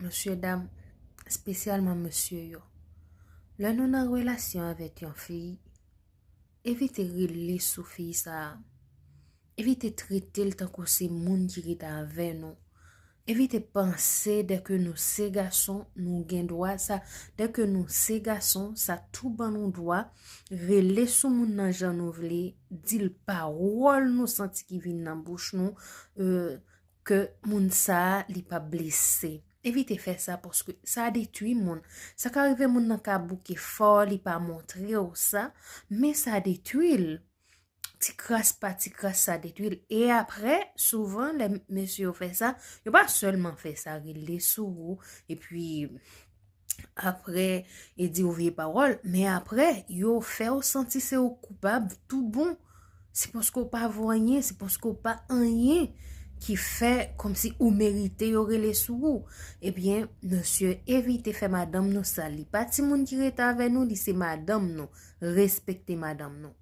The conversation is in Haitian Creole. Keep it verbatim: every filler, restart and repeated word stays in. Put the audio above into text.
mesye dam, espesyalman mesye yo, lè nou nan relasyon avèk yon fi, evite rele sou fi sa a. Evite trete l tankou se moun ki rete avè nou. Evite panse dèke nou se gason, nou gen dwa sa. Dèke nou se gason, sa tou ban nou dwa rele sou moun nan jan nou vle, di l pawòl nou santi ki vin nan bouch nou, euh, ke moun sa a li pa blese. Evite fè sa paske sa detwi moun. Sa ka rive moun nan ka bouke fò, li pa montre w sa, men sa detwi l. Ti kras pa ti kras sa detwi l. E apre, souvan, lè mesye yo fè sa, yo pa sèlman fè sa, rele sou ou, epi apre, e di w vye pawòl, men apre, yo fè w santi se ou koupab tou bon. Se paske w pa vo anyen, se paske w pa anyen ki fè kòmsi ou merite yo rele sou ou. Ebyen, mesye, evite fè madanm nou sa. Li pa timoun ki rete avè nou, li se madanm nou. Respekte madanm nou.